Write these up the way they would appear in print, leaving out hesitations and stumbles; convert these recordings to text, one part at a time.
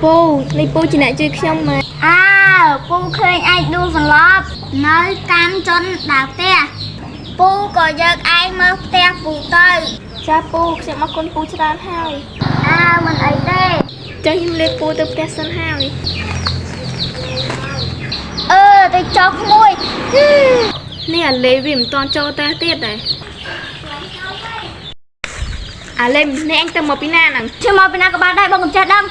ពូនេះពូជាអ្នកជួយខ្ញុំមក អើពូឃើញឯងដួលសន្លប់នៅកាន់ជនដើរផ្ទះពូក៏យកឯងមកផ្ទះពូទៅ ចាពូខ្ញុំអរគុណពូច្រើនហើយ អើមិនអីទេ ចឹងខ្ញុំលេបពូទៅផ្ទះសិនហើយ អឺទៅចុះក្មួយ នេះអាលេវាមិនតាន់ចូលតែទៀតដែរអាលេនេះអញទៅមកពីណាហ្នឹង ជិះមកពីណាក៏បានដែរបងកុំចេះដឹង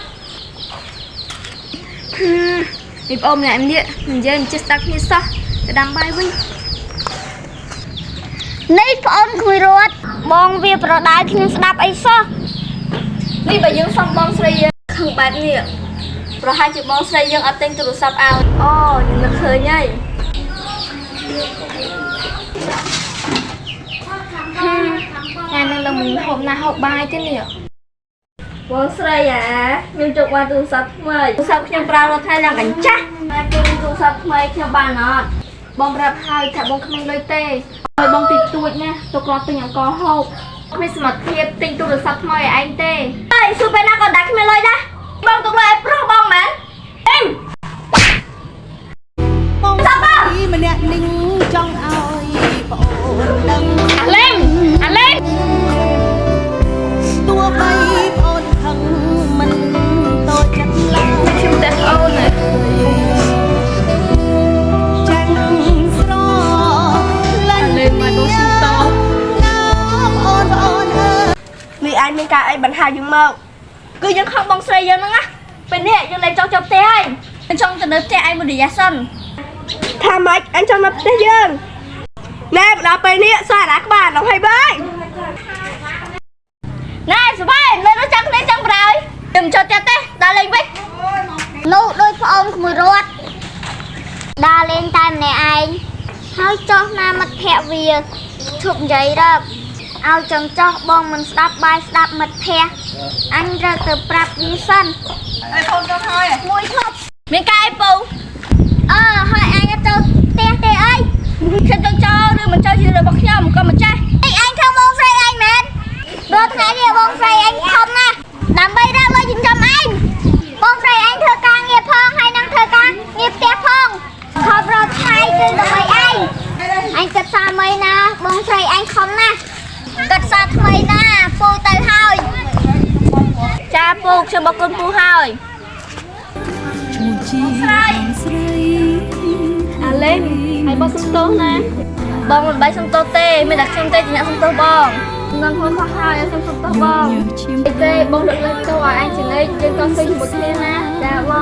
នេះបងម្នាក់នេះនិយាយមិនចេះស្ដាប់គ្នាសោះទៅដាំបាយវិញ នេះប្អូនក្មួយរត់បងវាប្រដៅខ្ញុំស្ដាប់អីសោះ នេះបើយើងសុំបងស្រីយើងខឹងបែបនេះប្រហែលជាបងស្រីយើងអត់ទិញទូរស័ព្ទឲ្យអូខ្ញុំនឹកឃើញហើយថ្ងៃនេះឡើងមិនហូបណាហូបបាយទេនេះ បងស្រីអាខ្ញុំចង់បានទូរស័ព្ទថ្មីទូរស័ព្ទខ្ញុំប្រើរាល់ថ្ងៃឡើងកញ្ចាស់តែទូរស័ព្ទថ្មីខ្ញុំបានអត់ បងប្រាប់ហើយថាបងគ្មានលុយទេហើយបងតិចតួចណាស់ទុករត់ទិញអង្ករហូបគ្មានសមត្ថភាពទិញទូរស័ព្ទថ្មីឲ្យឯងទេ ហើយសួរពេលណាក៏ដាក់គ្មានលុយដែរបងទុកលុយឲ្យប្រុសបងមែនអេម បងស្រីម្នាក់នឹងចង់ឲ្យប្អូនដឹង អាលេមអាលេម ទោះបីប្អូនខឹងមិនតូចចិត្តឡើយ ខ្ញុំតែអូនណា ចាំងស្រលាញ់ អាលេមមកបងសុំត ណាប្អូនប្អូនអើយ នេះឯងមានការអីបន្ថែមយើងមកគឺយើងខំបងស្រីយើងហ្នឹងណាពេលនេះយើងលែងចង់ចូលផ្ទះហើយយើងចង់ទៅនៅផ្ទះឯងមួយរយៈសិន ថាម៉េចអញចង់មកផ្ទះយើងណែមកដល់ពេលនេះសអាណាក្បាលដល់ហើយបាយ ណែសុបាយលើនោះចាំគ្នាចាំប្រហើយខ្ញុំចូលផ្ទះទេដល់លេងវិញ នោះដូចប្អូនក្មួយរត់ដើរលេងតែម្នាក់ឯងហើយចុះណាមិត្តភក្តិវាឈប់និយាយរកឲ្យចង់ចោះបងមិនស្ដាប់បាយស្ដាប់មិត្តភក្តិអញត្រូវទៅប្រាប់វាសិន អើកូនទៅហើយ មួយឈប់ មានការអីពូ អឺហើយអញអត់ចូលផ្ទះទេអី ខ្ញុំចង់ចូលឬមិនចូលជារឿងរបស់ខ្ញុំក៏មិនចេះ អីអញខំបងស្រីអញមែនរាល់ថ្ងៃនេះបងស្រីអញខំណាស់ដើម្បីរកលុយចិញ្ចឹមឯងបងស្រីអញធ្វើការងារផងហើយនឹងធ្វើការងារផ្ទះផងខំរាល់ថ្ងៃគឺដើម្បីឯងអញគិតសាមីណាបងស្រីអញខំណាស់គិតសាថ្មីណាពូទៅហើយ ចាពូខ្ញុំអរគុណពូហើយ ឈ្មោះជាបងស្រី អាលេមហើយបងសុំទោសណា បងមិនបាយសុំទោសទេមានតែខ្ញុំទេជាអ្នកសុំទោសបង នឹងខ្លួនខុសហើយឲ្យខ្ញុំសុំទោសបង ញើសឈាម អីទេបងលើកលែងទោសឲ្យឯងជាលេខយើងតស៊ូជាមួយគ្នាណា ចាប